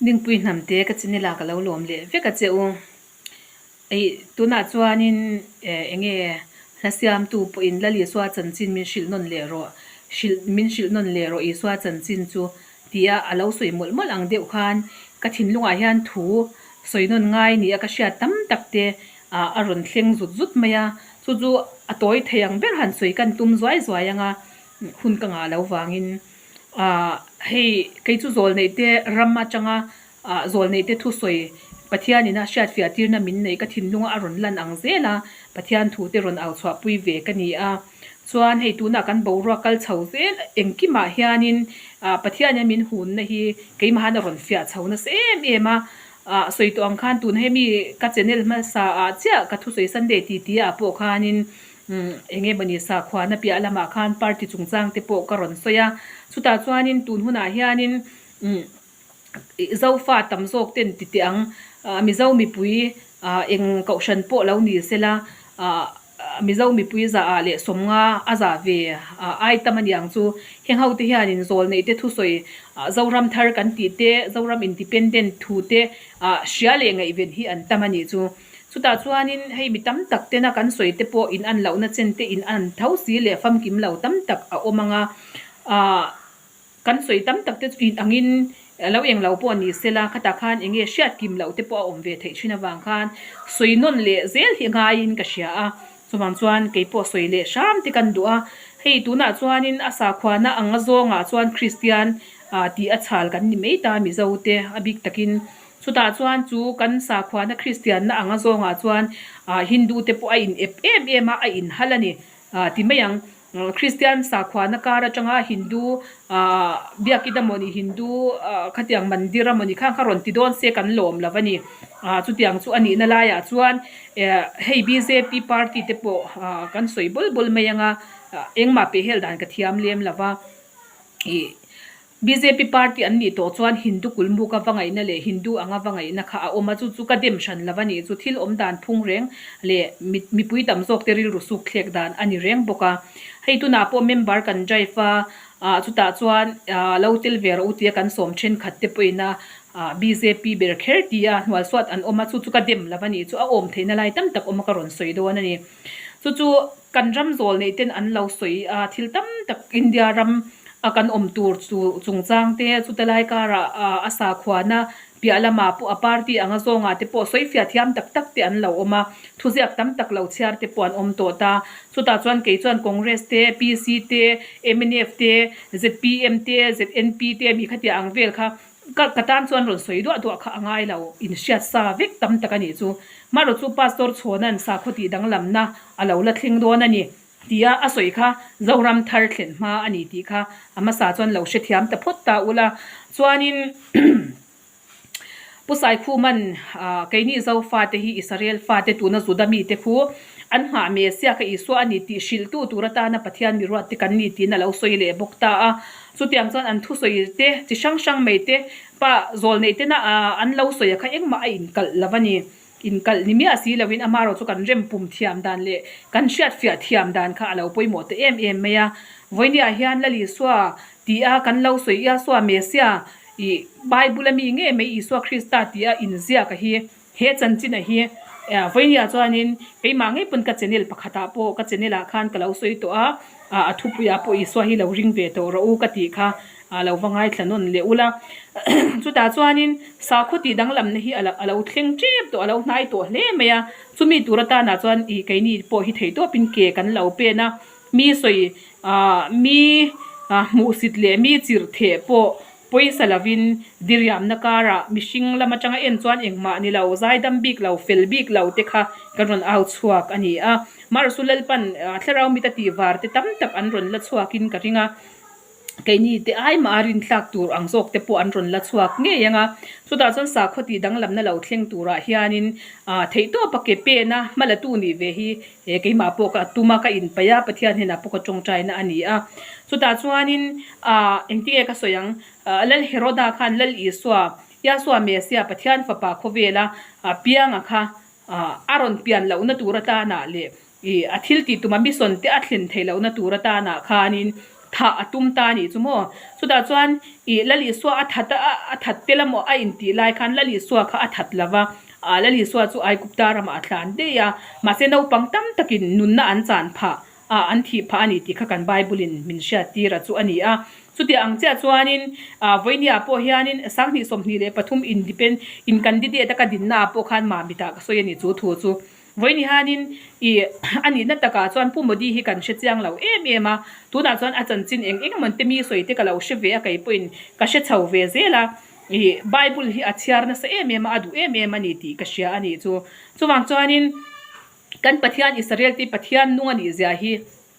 Dingpui hnamte ka channel ah ka lo lawm leh vek a che u. Eih tunah chuanin eng nge hla siamtu pawhin Lal Isua chanchin min hrilh nawn leh rawh, hrilh min hrilh nawn leh rawh Isua chanchin chu tia a lo sawi mawlh mawlh ang deuh khan ka thinlungah hian thu sawi nawn ngai nia ka hriat tam tak te a rawn thleng zut zut mai a, chu chu a tawi thei ang ber han sawi kan tum zuai zuai ang a, hun ka ngah lo vangin. Ahh hei kei chu zawlneih te ram atanga ah zawlneih te thusawi Pathian ina hriatfiah tirna min neih ka thinlunga a rawn lan ang zel a, Pathian thu te rawn au chhuahpui ve ka ni a. Chuan hei tunah kan boruak kal chho zel engkimah hianin ah Pathian in min hunna hi keimahan a rawn fiah chho nasa em em a. Ah sawi tawh ang khan tun hemi ka channel hmasa ah chiah ka thusawi Sunday titi ah pawh khanin Umm eng nge mawni sakhuana piah lamah khan party chungchang te pawh ka rawn sawi a, chutah chuanin tun hunah hianin umm Zofa tam zawk ten ti teh ang, Mizo mipui ah eng kohhran pawh lo ni sela ah Mizo mipui zah ah leh sawmnga a zah ve ai tam a niang chu heng ho te hianin zawl neih te thusawi Zoram thar kan tih te Zoram independent thu te ah hria leh ngaihven hi an tam a nih chu. Chutah chuanin hei mi tam tak tena kan sawi te pawh in an lohna chen te in an tho si leh famkim lo tam tak a awm ang a, aah kan sawi tam tak te chu in angin lo eng lo pawh ni sela khatah khan eng nge hriat kim loh te pawh a awm ve theih thin avang khan sawi nawn leh zel hi ngaiin ka hria a, chuvang chuan kei pawh sawi leh hram te kan duh a, hei tunah chuanin a sakhuana anga zawngah chuan Kristian ah tih a chhal kan ni mai ta Mizo te a bik takin. Chutah chuan chu kan sakhuana Kristianna anga zawngah chuan Hindu te pawh a in ep em em a, a inhal a ni ti mai ang. Kristian sakhuana kar atanga Hindu biakin a mawni Hindu khatiang mandir a mawni kha kha rawn ti dawn se kan lawm lo a ni. Chutiang chu a nihna laiah chuan hei bjp party te pawh kan sawi bawl bawl mai ang a, engmah pehhel dan ka thiam lem lo va. Bjp party an nih tawh chuan Hindu kulmuk a va ngaihna leh Hindu anga va ngaihna kha a awm a, chu chu ka dem hran lo a nih chu thil awm dan phung reng leh mipui tam zawk te rilru suk thlek dan a ni reng bawk a. Hei tunah pawh member kan drive a, ah chutah chuan lo tel ve rawh u tia kan sawm thenkhat te pawhin a bjp ber kher tia hnualsuat an awm a, chu chu ka dem lo a nih chu a awm theihna lai tam tak awm a ka rawn sawi dawn a ni. Chu chu kan ram zawl neih ten an lo sawi a, thil tam tak India ram a kan awm tur chu chungchang te chuta lai karah a sakhuana piah lamah pawh a party anga zawngah te pawh sawi fiah thiam tak tak te an lo awm a, thuziak tam tak lo chhiar te pawh an awm tawh ta. Chutah chuan kei chuan Congress te, PC te, mnf te, zpm te, ZNP te mi khatiang ang vel kha Ka ka tan chuan rawn sawi duah duah kha a ngai lo, inhriat sa vek tam tak a nih chu. Marawh chu Pastor Chhawna'n sakhaw tih danglamna a lo la thleng dawn a ni tia a sawi kha Zoram thar thlen hma a ni tih kha a hmasa chuan lo hrethiam ta phawt ta ula. Chuanin Pu Saikhuma'n keini Zofate hi Israel fate tuna Juda mite khu An nghah Messiah kha Isua a ni tih hrilhtu tur atana Pathian mi ruat te kan ni tiin a lo sawi leh bawk ta a. Chutiang chuan an thusawi te chi hrang hrang mai te pa zawlneih tena an lo sawi a kha engmah a inkalh lo a ni. Inkalh ni miah si loin amaherawh chu kan rem pum thiam dan leh kan hriatfiah thiam dan kha a lo pawimawh ta em em mai a. Vawinia hian Lal Isua ti a kan lo sawi Iasua Messiah ih Bible a mi nge mai Isua Krista ti a inziak a hi He chanchin a hi vawinia chuanin keimah ngei pawn ka channel pakhatah pawh ka channel ah khan ka lo sawi tawh a, a thupuiah pawh Isua hi lo ring ve tawh rawh u ka tih kha lo va ngaithla nawn leh ula. Chutah chuanin sakhaw tih danglamna hi a lo thleng tep tawh a lo hnai tawh hle mai a, chumi tur atanah chuan ih keini pawh hi theihtawpin ke kan lo pen a, mi sawi mi hmuhsit leh mi chirhtheh pawh Pawisa lovin diriamna karah mihring lam atanga en chuan engmah ni lo, zaidam bik lo, fel bik lo te kha kan rawn au chhuak a ni a. Marsu Lalpan thlarau mit a tih var te tam tak an rawn la chhuakin ka ring a, keini te ai mah a rintlak tur ang zawk te pawh an rawn la chhuak ngei ang a. Chutah chuan sakhaw tih danglamna lo thleng turah hianin theihtawpa ke pena hmalatu nih ve hi He keimah pawh ka tum a, ka inpaih a, Pathian hnenah pawh ka tawngtaina a ni a. Chutah chuanin ah engtinge ka sawi ang, Lal Heroda khan Lal Isua, Yahshua Messiah, Pathian fapa khawvela pianga kha a rawn pian lohna tur atanah leh ih a thil tih tuma mission te a thlen theih lohna tur atanah khanin. Thah a tum ta a nih chu maw? Chutah chuan ih Lal Isua a that a, a that tel amaw a intih lai khan Lal Isua kha a that lo va, ah Lal Isua chu Aigupta ramah a tlan daih a, mahse naupang tam takin nunna an chan phah a, an thih phah a ni tih kha kan Bible in min hriat tir a chu a ni a. Chutiang ang chiah chuanin ah vawinia pawh hianin 20 23 independ in candidate a ka dinna ah pawh khan Mamitah ka sawi a ni chu thu chu. Vawiin hianin ih a nihna takah chuan Pu Modi hi kan hre chiang lo em em a, tunah chuan a chanchin eng eng emaw te mi sawi te ka lo hre ve a, kei pawhin ka hre chho ve zel a, ih Bible hi a chhiar nasa em em a, a duh em em a ni tih ka hria a nih chu. Chuvang chuanin kan Pathian Israel te Pathian nung a nih zia hi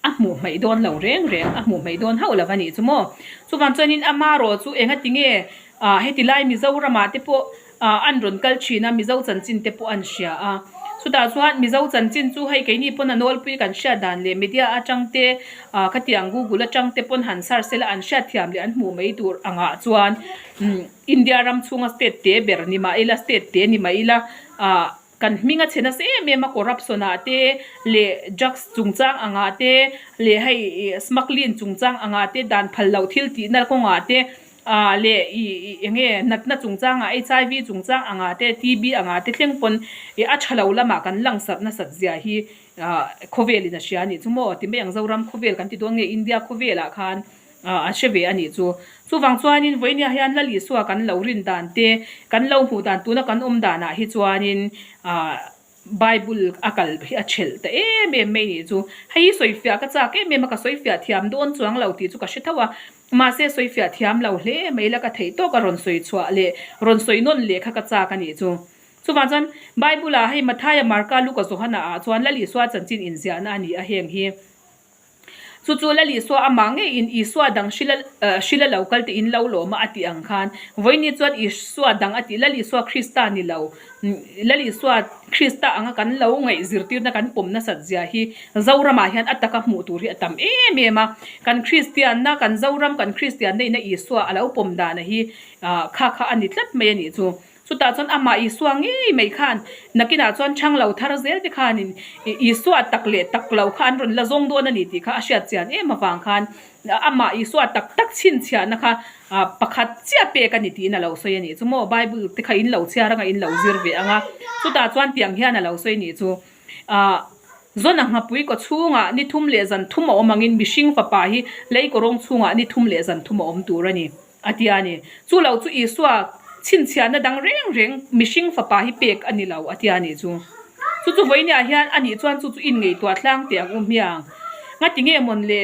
A hmuh hmaih dawn lo reng reng, a hmuh hmaih dawn hauh lo a nih chu maw. Chuvang chuanin ama rawh chu enga ti nge ah heti lai Mizoramah te pawh ah an rawn kal thin a, Mizo chanchin te pawh an hria a. Chutah chuan Mizo chanchin chu hei keini pawn a nawlpui kan hriat dan leh media atang te ah khatiang Google atang te pawn han search sela an hriat thiam leh an hmuh mai tur angah chuan umm India ram chhunga state te ber ni mah ila state te ni mah ila ah Kan hming a chhe nasa em em a, corruption ah te leh drugs chungchang angah te leh hei smuggling chungchang angah te dan phal loh thil tihna kawngah te ah leh ih ih eng nge natna chungchangah HIV chungchang angah te TB angah te thleng pawn ih a tha lo lamah kan langsarh nasat zia hi ah khawvelin a hria a nih chu maw ti mai ang Zoram khawvel kan ti dawn nge India khawvelah khan a hre ve a nih chu. Chuvang chuanin vawinia hian Lal Isua kan lo rin dan te, kan lo hmuh dan tuna kan awm danah hi chuanin Bible a kal hi a thelh ta em em mai nih chu. Hei hi sawifiah ka chak em em a, ka sawifiah thiam dawn chuang lo tih chu ka hre tho a, mahse sawifiah thiam lo hle mai la ka theih tawk a rawn sawi chhuah leh rawn sawi nawn leh kha ka chak a nih chu. Chuvang chuan Bible-ah hei Mathaia, Marka, Luka, Johana ah chuan Lal Isua chanchin inziahna a ni a heng hi. Chu chu Lal Isua amah ngeiin Isua dang hrila hrila lo kal te in lo lawm a a tih ang khan vawiini chuan Isua dang a tih Lal Isua Krista ni lo Lal Isua Krista anga kan lo ngaih zirtirna kan pawm nasat zia hi Zoramah hian a taka hmuh tur hi a tam em em a kan Kristianna kan Zoram kan Kristianna ina Isua a lo pawm dana hi kha kha a ni tlat mai a nih chu. Chutah chuan amah Isua ngei mai khan nakinah chuan chhang lo thar zel te khanin Isua tak leh tak lo kha an rawn la zawng dawn a ni tih kha a hriat chian em avang khan amah Isua tak tak chhinchhiahna kha pakhat chiah pek a ni tiin a lo sawi a nih chu maw Bible te kha in lo chhiar anga in lo zir ve anga chutah chuan tiang hian a lo sawi a nih chu. Zona nghapui kaw chhungah ni thum leh zan thum a awm angin mihring fapa hi lei kawrawng chhungah ni thum leh zan thum a awm tur a ni. A ti a ni. Chu lo chu Isua chhinchhiahna dang reng reng mihring fapa hi pek a ni lo, a ti a nih chu. Chu chu vawinia hian a nih chuan chu chu inngeihtuah tlang teh ang u hmiang. Ngati nge mawn le?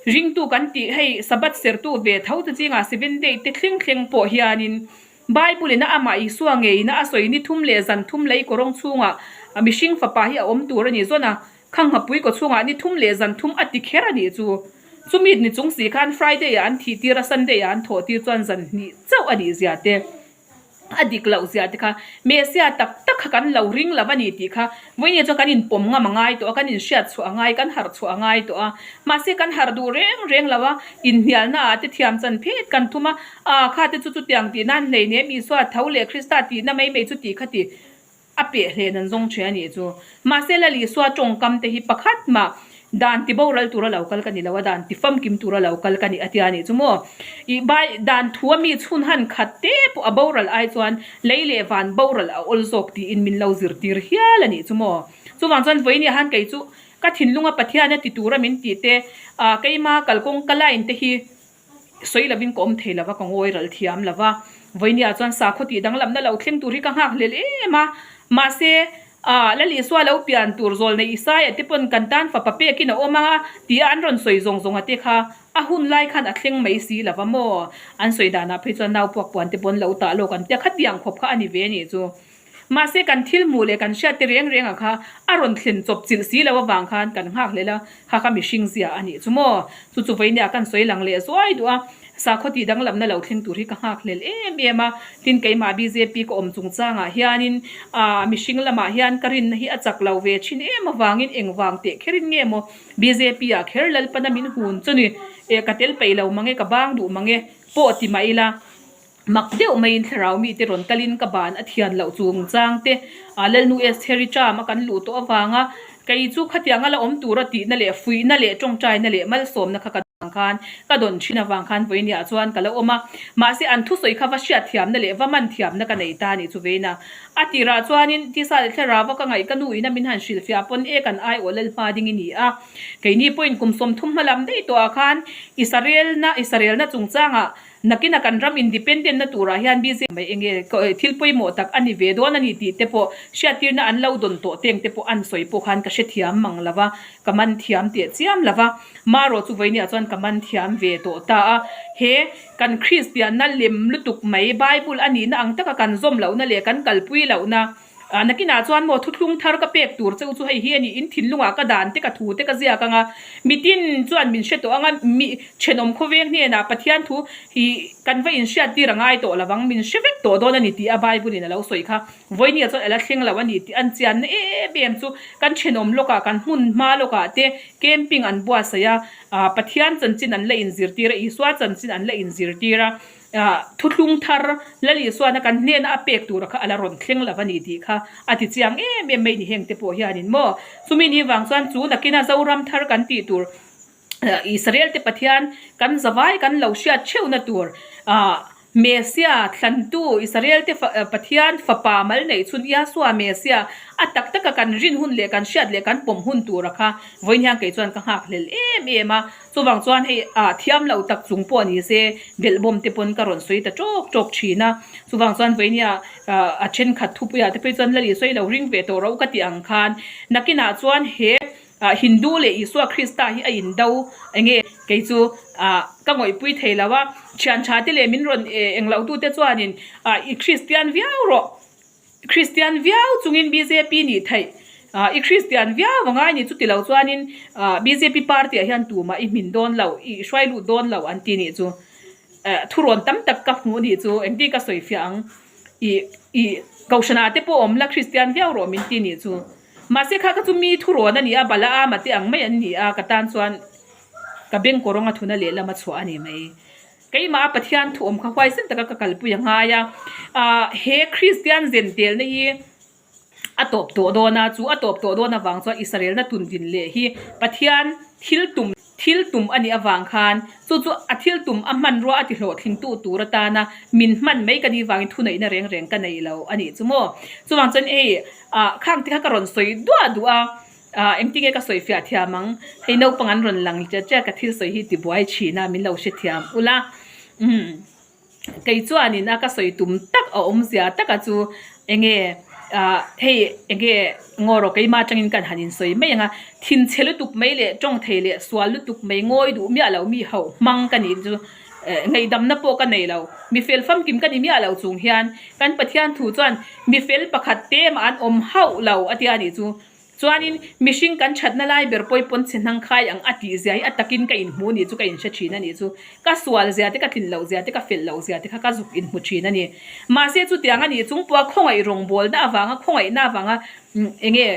Ringtu kan tih hei Sabbath sertu ve tho te zingah Seventh Day te thleng thleng pawh hianin Bible ina amah Isua ngeina a sawi ni thum leh zan thum lei kawrawng chhungah mihring fapa hi a awm tur a ni zawn a, Khanghapui kaw chhungah ni thum leh zan thum a ti kher a nih chu. Chumi ni chung si khan Friday ah an thih tir a, Sunday ah an thawh tir chuan zan hnih chauh a nih zia te, a dik loh zia te kha Messiah tak tak kha kan lo ring lo a ni tih kha vawiin chuan kan inpawm ngam a ngai tawh a, kan inhriat chhuah a ngai, kan harh chhuah a ngai tawh a. Mahse kan harh duh reng reng lo a, inhnialna ah te thiam chan phet kan thum a, aa kha te chu chutiang tih nan hleinem Isua tho leh Krista tihna mai mai chu tih kha ti. A peh hlen an zawng ṭhin a nih chu. Mahse Lal Isua tawngkam te hi pakhat mah dan ti boral tura lo kal ka ni lo a, dan ti famkim tura lo kal ka ni a tia a nih chu maw. Ih bai dan thu a mi chhun han khat te pawh a boral ai chuan lei leh van boral a awl zawk tiin min lo zirtir hial a nih chu maw. Chuvang chuan vawinia han kei chu ka thinlunga Pathian a ti tura min tih te, ah keima kalkawng ka line te hi Sawi lovin ka awm thei lova, ka ngawi ral thiam lova. Vawinia chuan sakhaw tih danglamna lo thleng tur hi ka nghak hlel em a. Mahse, ah, Lal Isua lo pian tur zawl nei Isaia te pawn kan tan fapa pekin a awm a tia an rawn sawi zawng zawng a te kha a hun lai khan a thleng mai si lova maw? An sawi danah phei chuan nau puak puan te pawn lo tah lawk an tia khatiang khawp kha a ni ve a nih chu. Mahse kan thil hmuh leh kan hriat te reng reng ah kha a rawn thlen chawp chilh si lo avang khan kan nghak hlel a, kha kha mihring zia a nih chu maw? Chu chu vawinia kan sawi lang leh zuai duh a, sakhaw tih danglamna lo thleng tur hi ka nghak hlel em em a, tin keimah bjp ka awm chungchangah hianin ah mihring lamah hian ka rinna hi a chak lo ve thin em avangin engvang teh kherin nge maw bjp ah kher Lalpana min hun chu ni eh ka tel peih lo mange ka bang duh mange pawh ti mah ila. Mak deuh maiin thlarau mite rawn kalin ka ban a thian loh chungchang te Lalnu Estheri term a kan luh tawh avanga kei chu khatianga la awm tura tihna leh fuihna leh tawngtaina leh malsawmna kha ka dang kha. khan ka dawn thin avang khan vawinia chuan ka la awm a. Mahse an thusawi kha va hriatthiamna leh va man thiamna ka nei ta a nih chu vawiina. A tirah chuanin tisa leh thlarau a ka ngaih ka nu ina min han hrilhfiah pawn e kan aiawh lal hma ding i ni a. Keini pawhin kum 30 hma lam daih tawhah khan Israelna Israelna chungchangah Nakina kan ram independent na turah hian bjp mai enge thil pawimawh tak a ni ve dawn a ni tih te pawh hriattirna an lo dawn tawh teng te pawh an sawi pawh khan ka hrethiam mang lo va, ka man thiam teh chiam lo va. Marawh chu vawinia chuan ka man thiam ve tawh ta a. He kan Kristianna lem lutuk mai Bible a nihna ang taka kan zawm lohna leh kan kalpui lohna, Nakinah chuan maw thuthlung thar ka pek tur cheu chu hei hi a ni, in thinlungah ka dan te ka thu te ka ziak ang a, mitin chuan min hre tawh ang a, mi thenawm khawveng hnenah Pathian thu hi kan va inhriattir a ngai tawh lovang, min hre vek tawh dawn a ni tih a Bible in a lo sawi kha. Vawinia chuan a la thleng lo a ni tih an chianna em em chu kan thenawm lawkah kan hmun hma lawkah te camping an buatsaih a, Pathian chanchin an la inzirtir a, Isua chanchin an la inzirtir a, Thuthlung thar Lal Isuana kan hnena a pek tura kha a la rawn thleng lo a ni tih kha a ti chiang em em mai ni heng te pawh hianin maw. Chumi ni vang chuan chu nakina Zoram thar kan tih tur Israel te Pathian kan zavai kan lo hriat theuhna tur Messia thlantu Israel te Pathian fapa mal neih chhun Iasua Messia a tak taka kan rin hun leh kan hriat leh kan pawm hun tura kha vawiin hian kei chuan ka nghakhlel em em a. Chuvang chuan hei ah thiam lo tak chung pawh ni se belhbawm te pawn ka rawn sawi ta tawk tawk thin a. Chuvang chuan vawinia a thenkhat thupuiah te phei chuan Lali sawi lo ring ve tawh ro ka tih ang khan nakinah chuan he Hindu leh Isua Krista hi a indo enge kei chu ka ngawihpui thei lo a. Thian tha te leh min rawn englo tute chuanin i Kristian viau rawh. Kristian viau chungin bjp nih theih i Kristian viau a ngai ni chuti lo chuanin bjp party ah hian tumah i hmin dawn lo i hruai lut dawn lo an ti nih chu thurawn tam tak ka hmuh nih chu engtin ka sawi fiah ang i i kohhran ah te pawh awm la Kristian viau rawh min ti nih chu mahse kha kha chu mi thurawn a ni a bala ama te ang mai an ni a ka tan chuan ka beng kawrawng a thuna lehlam a chhuah a ni mai. Keimah a Pathian thu awm kha huaisen taka ka kalpui a ngai a, ah he Kristian zen telna hi a tawp tawh dawn a, chu a tawp tawh dawn avang chuan Israelna tun din leh hi Pathian thil tum thil tum a nih avang khan chu chu a thil tum a hmanrua a ti hlawhtlingtu tur atana min hman mai ka nih vangin thuneihna reng reng ka nei lo a nih chu maw. Chuvang chuan hei ah khang te kha ka rawn sawi duah duh a. Ah, engtin nge ka sawi fiah thiam ang? Hei naupang an rawn lang chiah chiah ka thil sawi hi tibuai thin a, min lo hre thiam ula. Umm, kei chuanin a ka sawi tum tak a awmzia taka chu enge ah hei enge ngaw rawh keimah atangin kan han insawi mai ang a, thinchhe lutuk mai leh tawng thei leh sual lutuk mai ngawi duh miah lo mi hauh hmang ka nih chu ngaihdamna pawh ka nei lo. Mi fel famkim ka ni miah lo chung hian kan Pathian thu chuan mi fel pakhat te mah an awm hauh lo a tia nih chu. Chuanin, mihring kan thatna lai ber pawi pawn chhe hnang khai ang a tih zia hi a takin ka inhmu nih chu ka inhre thin a nih chu. Ka sual zia te, ka tlin loh zia te, ka fel loh zia te kha ka zuk inhmu thin a ni. Mahse chutiang a nih chung pawha khawngaih rawngbawlna avanga khawngaihna avanga enge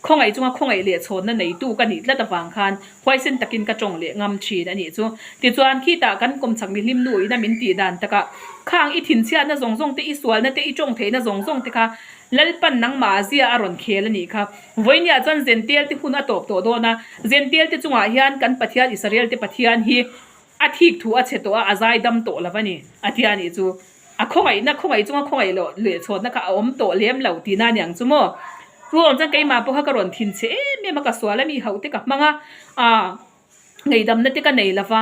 khawngaih chunga khawngaih leh chhawnna neitu ka nih tlat avang khan huaisen takin ka tawng leh ngam thin a nih chu. Tichuan, khitah kan kawmchhak mihlim nu ina min tih dan takah khang i thinchhiatna zawng zawng te, i sualna te, i tawng theihna zawng zawng te kha Lalpan nangmah zia a rawn khel a nih kha. Vawinia chuan Zentel te hun a tawp tawh dawn a, Zentel te chungah hian kan Pathian Israel te Pathian hi a thik thu a chhe tawh a, a zai dam tawh lo a ni, a ti a nih chu. A khawngaihna, khawngaih chunga khawngaih loh leh chhuatna kha a awm tawh lem lo tihna a ni ang chu maw. Ruang chuan keimah pawh kha ka rawn thinchhe em em a, ka sual a mi hauh te ka hmang a, aa. Ngaihdamna te ka nei lo va,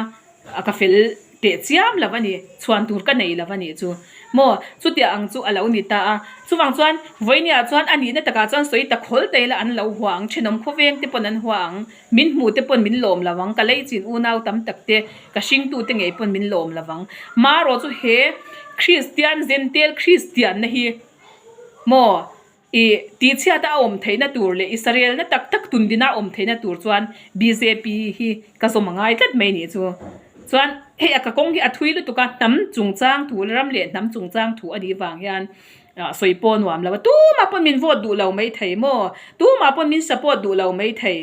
ka fel teh chiam lo a ni, chhuan tur ka nei lo a nih chu. Maw, chutiang ang chu a lo ni ta a. Chuvang chuan, vawinia chuan a nihna takah chuan sawi ta khawl ta ila an lo hua ang, thenawm khawveng te pawn an hua ang, min hmu te pawn min lawm lo ang, ka leichin unau tam tak te, ka hringtu te ngei pawn min lawm lo ang. Marawh chu he Kristian, Zentel Kristianna hi maw, I tihchhiata a awm theihna tur leh Israelna tak tak tundina a awm theihna tur chuan bjp hi ka zawm a ngai tlat mai nih chu. Chuan hei a ka kawng hi a thui lutuk a, hnam chungchang thu ram leh hnam chungchang thu a nih vang hian sawi pawh a nuam lo a, tumah pawn min vote duh lo mai thei maw? Tumah pawn min support duh lo mai thei.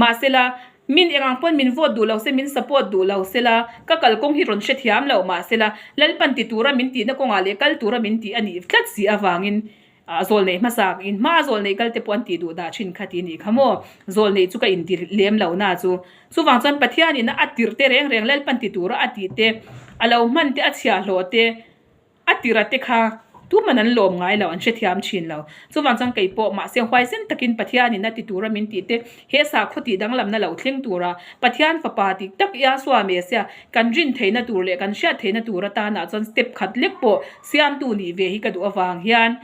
Mahsela, min eng ang pawn min vote duh lo se, min support duh lo sela, ka kalkawng hi rawn hrethiam lo mahsela, Lalpan ti tura min tihna kawngah leh kal tura min tih a nih tlat si avangin. A zawlneih hmasa in hma zawlneih kal te pawh an tih duh dah thin kha ti nih kha maw? Zawlneih chu ka inti lem lo na chu. Chuvang chuan Pathianin a tirh te reng reng Lalpan ti tura a tih te, a lo hman te, a chhiahhlawh te, a tirh a te kha tuman an lawm ngai lo, an hrethiam thin lo. Chuvang chuan kei pawh mahse huaisen takin Pathianin a ti tura min tih te, he sakhaw tih danglamna lo thleng tura Pathian fapa dik tak Yahshua Messiah kan rin theihna tur leh kan hriat theihna tur atanah chuan step khat lek pawh siamtu nih ve hi ka duh avang hian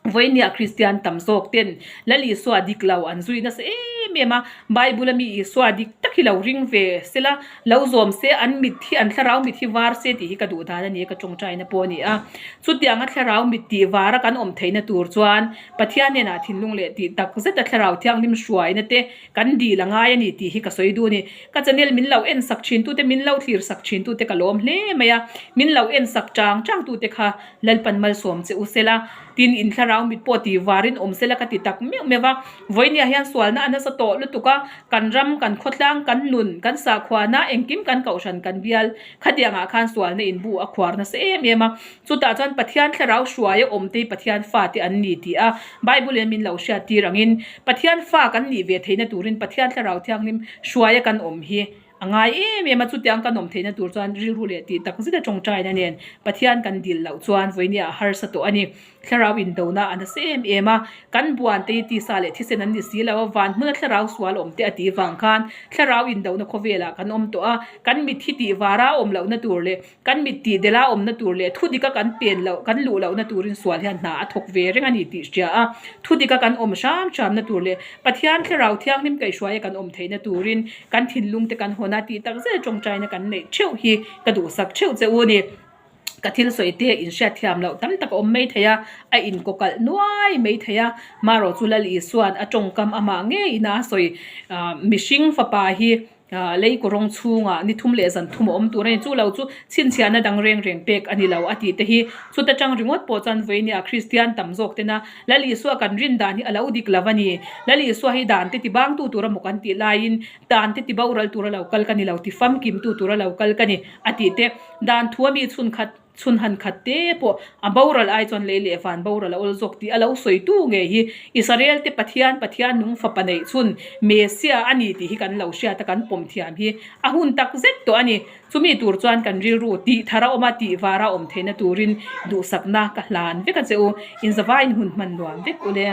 vawinia Kristian tam zawk ten Lal Isua dik lo an zui nasa em em a, Bible a mi Isua dik tak hi lo ring ve sela, lo zawm se, an mit hi an thlarau mit hi var se tih hi ka duh dan a ni a, ka tawngtaina pawh a ni a. Chutianga thlarau mit tih vara kan awm theihna tur chuan Pathian hnenah thinlung leh tih tak zeta thlarau thianghlim hruaina te Kan dil a ngai a ni tih hi ka sawi duh a ni. Ka channel min lo en sak thin tute, min lo thlir sak thin tute ka lawm hle mai a. Min lo en sak chang chang tute kha Lalpan malsawm che u sela, tin in thlarau mit pawh ti varin awm sela ka ti tak meuh meuh va. Vawinia hian sualna a nasa tawh lutuk a, kan ram, kan khawtlang, kan nun, kan sakhuana, engkim kan kohhran kan bial khatiangah khan sualna inbu a khuar nasa em em a. Chutah chuan Pathian thlarau hruaia awmte hi Pathian fate an ni tih a Bible in min lo hriat tir angin Pathian fa kan nih ve theihna turin Pathian thlarau thianghlim hruaia kan awm hi a ngai em em a, chutiang kan awm theihna tur chuan rilru leh tih tak zeta tawngtaina nen Pathian kan dil loh chuan vawinia a harsa tawh a ni. Thlarau indona a nasa em em a, kan buante hi tisa leh thisen an ni si lo a, van hmuna thlarau sual awm te a tih vang khan thlarau indona khawvelah kan awm tawh a, kan mit hi tih vara awm lohna tur leh Kan mit tih dela awmna tur leh thu dika kan pen loh, kan luh lohna turin sual hian hna a thawk ve reng a ni tih hria a, thu dika kan awm hram hramna tur leh Pathian Thlarau Thianghlim kaihhruaia kan awm theihna turin kan thinlung te kan hawn a tih tak zet tawngtaina kan neih theuh hi ka duhsak theuh che u a ni. Ka thil sawi te inhriat thiam loh tam tak a awm mai thei a, a inkawkalh nuai mai thei a, marawh chu Lal Isua'n a tawngkam amah ngeiin a sawi mihring fapa hi Lei kawrawng chhungah ni thum leh zan thum a awm tur a ni. Chu lo chu chhinchhiahna dang reng reng pek a ni lo a tih te hi chuta tang ringawt pawh chuan vawinia Kristian tam zawk tena Lal Isua kan rin dan hi a lo dik lo a ni. Lal Isua hi dan te ti bangtu tura maw kan tih laiin dan te ti boral tura lo kal ka ni lo, ti famkimtu tura lo kal ka ni a tih te dan thua mi chhunkhat Chhun han khat te pawh a boral ai chuan lei leh van boral a awl zawk tih a lo sawitu ngei hi Israel te Pathian, Pathian nung fapa neih chhun Messiah a ni tih hi kan lo hriat a, kan pawm thiam hi a hun tak zet tawh a ni. Chumi tur chuan kan rilru tih thar a awm a, tih var a awm theihna turin duhsakna ka hlan vek a che u. Inzavaiin hun hman nuam vek u le.